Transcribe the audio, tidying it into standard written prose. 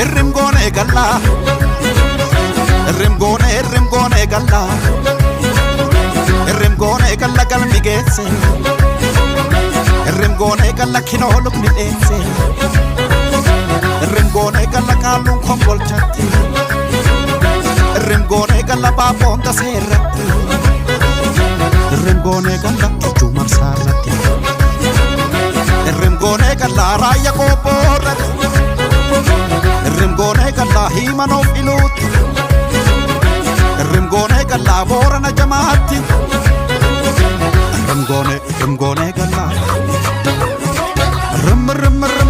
Irrim goonee galla. Irrim goonee irrim goonee galla. Irrim goonee galla galmi geesse. Irrim goonee galla kinoo lubni dheesse. Irrim goonee galla qaalluun kombolchatti. Irrim goonee galla baabboon taseerratti. Irrim goonee galla jechuu marsaarratti. Irrim goonee galla raayya qophoorratti. Irrim goonee galla himanoof iluutti. Irrim goonee galla boorana jamaatti. Irrim goonee irrim goonee galla. Irrim irrim irrim.